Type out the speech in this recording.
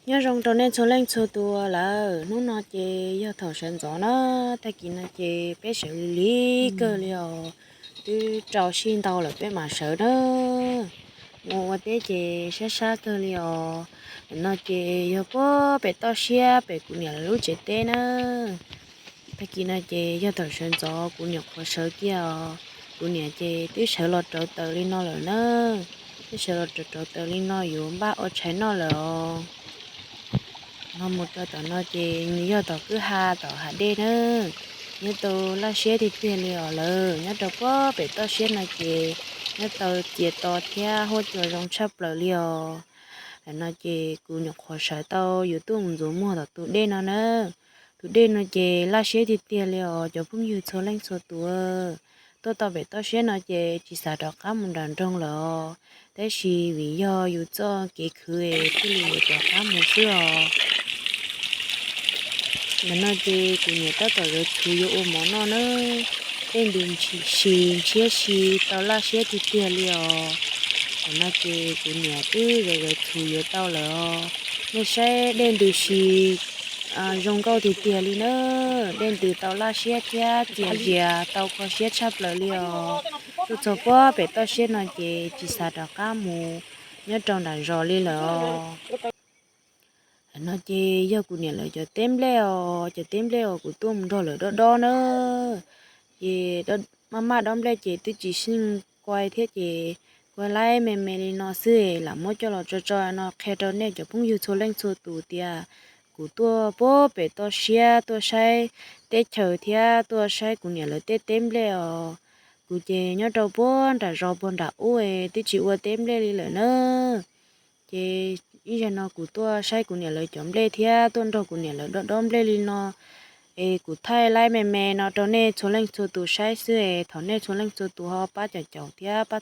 Nyob zoo rau nej txhua leej txhua tus lawm, hnub no ces yog thaum sawv ntxov na, tag kis no ces peb sawv lig lig kawg li os, twb rau sij ntau lawm peb mam sawv na. Mus ua teb ces sab sab kawg li os. No ces yog puag pem toj siab pem kuv niam lawv lub tsev teb na. Tag kis no ces yog thaum sawv ntxov kuv nyuam qhuav sawv kiag os, kuv niam ces twb sawv los rauv taws li no lawm na, twb sawv los rauv rauv taws li no yuav npaj ua tshais noj lawm os. No mus rau tom no ces nws yog tom kwj ha tom hav dej na, nyob tau laj siab tiag tiag li os lawm. Nyob rau puag pem toj siab no ces nyob tau txias to thiab huab cua zoo tshaj plaws li os. Tam no ces kuv nyuam qhuav sawv tau yus tuaj mus ntxuav muag tom tus dej no na. Tus dej no ces laj siab tiag tiag li os cov phooj ywg txhua leej txhua tus. Tuaj tau pem toj siab no ces tsis xav rov qab mus nram nroog lawm os, tab sis vim yog yus txoj kev khwv thiaj li yuav rov qab mus xwb os. Ntawm no ces kuv niam tab tom zawv txhuv yuav ua mov noj na. Dej ntws si ntshiab si, tau laj siab tiag tiag li os. Tam no ces kuv niam twb zawv zawv txhuv yuav tau lawm os. Nej saib dej ntws si zoo nkauj tiag tiag li na. Dej ntws tau laj siab thiab txias zias tau kho siab tshaj plaws li os. Tuaj txog puag pem toj siab no ces tsis xav rov qab mus nyob rau nram zos li lawm os. No ces yog kuv niam lawv cov teb nplej os, cov teb nplej uas kuv tuaj mus nrog lawv dob dob na. Ces maj maj dob nplej ces twb tsis seej kuai thiab ces kuai laib me me li no xwb, lam muab coj los tso tso no qhia rau nej cov phooj ywg txhua leej txhua tus tias kuv tuaj puag pem toj siab tuaj saib teb chaws thiab tuaj saib kuv niam lawv tej teb nplej os. Kuv ces nyob rau puag nram zos puag nram ub twb tsis ua teb nplej li lawm na. Ces ib zaug no kuv tuaj saib kuv niam lawv cov nplej thiab tuaj nrog kuv niam lawv dob dob nplej li no es kuv thaij laib me me no rau nej txhua leej txhua tus saib xwb es thov nej txhua leej txhua tus ho pab caum caum thiab pab